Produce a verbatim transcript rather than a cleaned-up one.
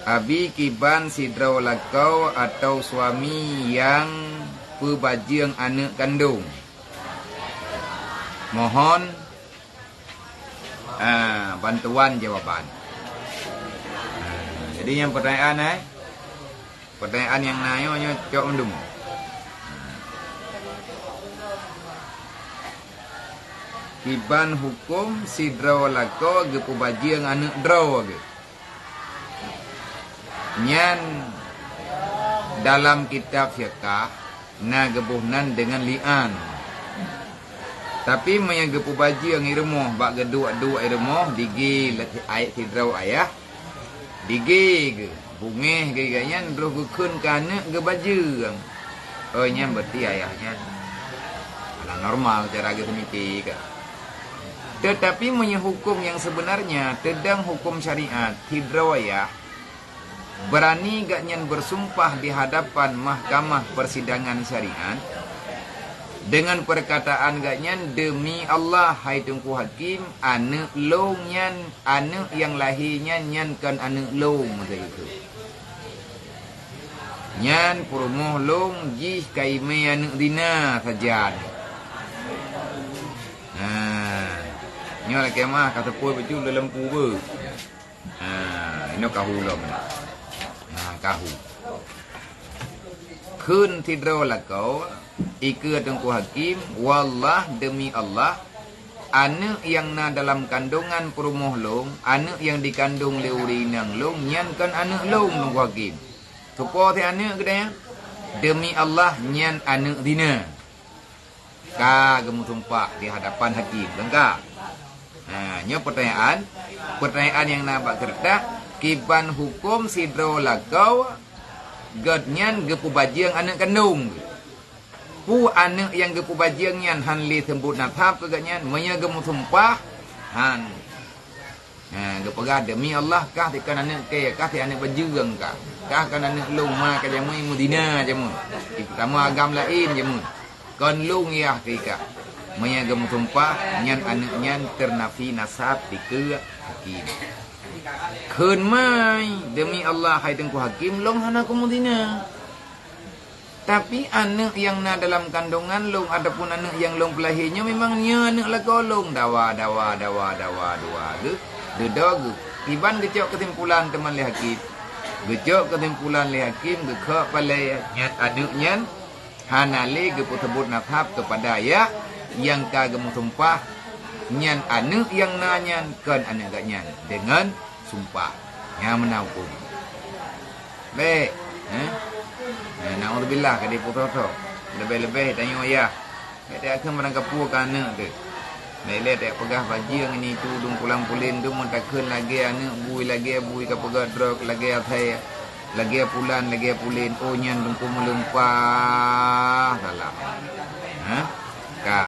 Abi kiban sidroe lakoe atau suami nyang peubajeueng aneuëk kandong? Mohon, ah, bantuan jawaban. Ah, jadi nyang pertanyaan, eh? Pertanyaan nyang na nyoe, nyoe cok mandum. Kiban huköm sidroe lakoe geupeubajeueng aneuëk droe geuh? Nyan dalam kitab fiqah na geuboh nan deungon li'an. Tapi meunyoe geupeubajeueng i rumoh, bak geuduek-duek i rumoh, digi lé-, ayat sidroe ayah, digi geuh, bungéh geuh, gobnyan droe geukheun keu aneuëk geubajeueng. Oh, nyan berarti ayah nyan hana normal cara geupeumiké ka. Tetapi meunyoe huköm nyang sebenarnya, teudong huköm syariat, sidroe ayah berani gobnyan bersumpah di hadapan mahkamah persidangan syariat dengan perkataan gobnyan, "Demi Allah, hai Teungku Hakim, aneuëk lôn nyan, aneuëk nyang lahé nyan, nyan kon aneuëk lôn," meusajan itu. "Nyan peurumoh lôn jih ka imé aneuëk zina sajan." Ha, nyoe lakée meuah ka seupôt bacut lé lampu beuh. Ha, inoe kahu lom. Ha, kahu. Kheun sidroe lakoe, ikeue Teungku Hakim, "Wallah, demi Allah, aneuëk nyang na dalam kandongan peurumoh lôn, aneuëk nyang dikandong lé ureuëng inong lôn, nyan kon aneuëk lôn, Teungku Hakim." Soe po si aneuëk geude nyan? "Demi Allah, nyan aneuëk zina." Ka geumeusumpah di hadapan hakim, kan ka? Ha, nyoe pertanyaan, pertanyaan nyang na bak keureutah, kiban huköm sidroe lakoe gobnyan geupeubajeueng aneuëk kandong geuh? Peue aneuëk nyang geupeubajeueng nyan hán lé seubut nasab keu gobnyan, meunyoe geumeusumpah, hán. Ha, geupeugah, "Demi Allah, kah si kon aneuëk kée, kah si aneuëk bajeueng kah. Kah kon aneuëk lôn, ma ka jameun meuzina jameun. Di peutama agam laén jameun. Kon lôn yah keu ikah." Meunyoe geumeusumpah, nyan aneuëk nyan teunafi nasab dikeue hakim. Kheun mai, "Demi Allah, hai Teungku Hakim, lôn hana kumeuzina. Tapi aneuëk nyang na dalam kandongan lôn ataupun aneuëk nyang lôn peulahé nyoe memang nyoe aneuëk lakoe lôn." Dawa, dawa, dawa, dawa, dawa geuh, dudoe geuh. Iban geucok keusimpulan teuma lé hakim. Geucok keusimpulan lé hakim, geukhok palée, nyan aneuëk nyan hana lé geupeuseubut nasab keupada yah nyang ka geumeusumpah, nyan aneuëk nyang na nyan kon aneuëk gobnyan deungon sumpah. Nyang meunan huköm. Bék, eh? Eh, naudzubillah, ka diputoh-toh. Leubeh-leubeh tanyoe yah. Bék takheun barangkapeue keu aneuëk teuh. Bék lé tapeugah bajeueng ini tu dum pulan-pulen tu, meutakheun lagée aneuëk bui, lagée bui ka peugah droe, lagée asai, lagée pulan, lagée pulen. Oh, nyan dum meulumpah. Salah. Ha?